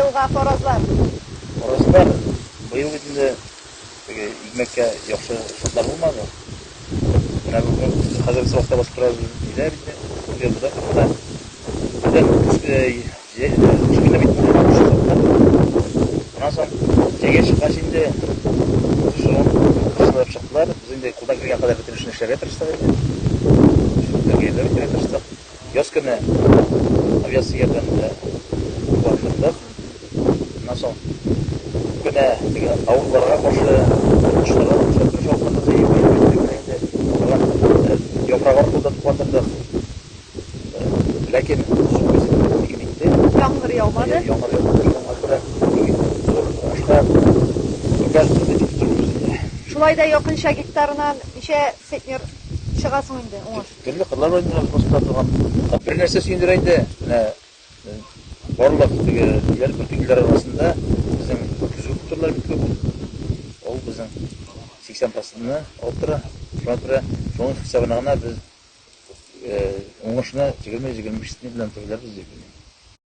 Быелга фаразлар? Фаразлар быел бит инде теге икмәккә яхшы шартлар булмады. Менә бүген хәзер срокта басып торабыз нидә бит инде, фермада кырда. Бердән кыш көне бит инде шартлар. Аннан соң җәйгә чыккач инде кышлап чыктылар. Без инде кулдан килгән кадәр бөтен эшне эшләргә тырыштык инде. Чүпләргә ярдәм итәргә тырыштык. Яз көне авиация ярдәмендә тукландырдык. Аннан соң күп кенә теге авыруларга каршы, кошларга каршы көрәш алып бардык. Җәй буе инде яфрак аркылы да тукландырдык. Ләкин су үзе бик итте. Яңгыр яумады. Яңгыр яумады, шуңа күрә зур уңышка вәкаләт дип тормыйбыз инде. Шулай да якынча гектарыннан ничә центнер чыга соң инде уңыш? Төрле кырлар бар инде басып торган. Бер нәрсә сөендерә инде, менә барлык теге ниләр, бөртеклеләр арасында безнең көзге культуралар бик күп. Ул безнең 80 процентны алып тора. Шуңа күрә шуның хисабына гына без уңышны 20-25 центнер белән төгәлләрбез дип уйлыйм.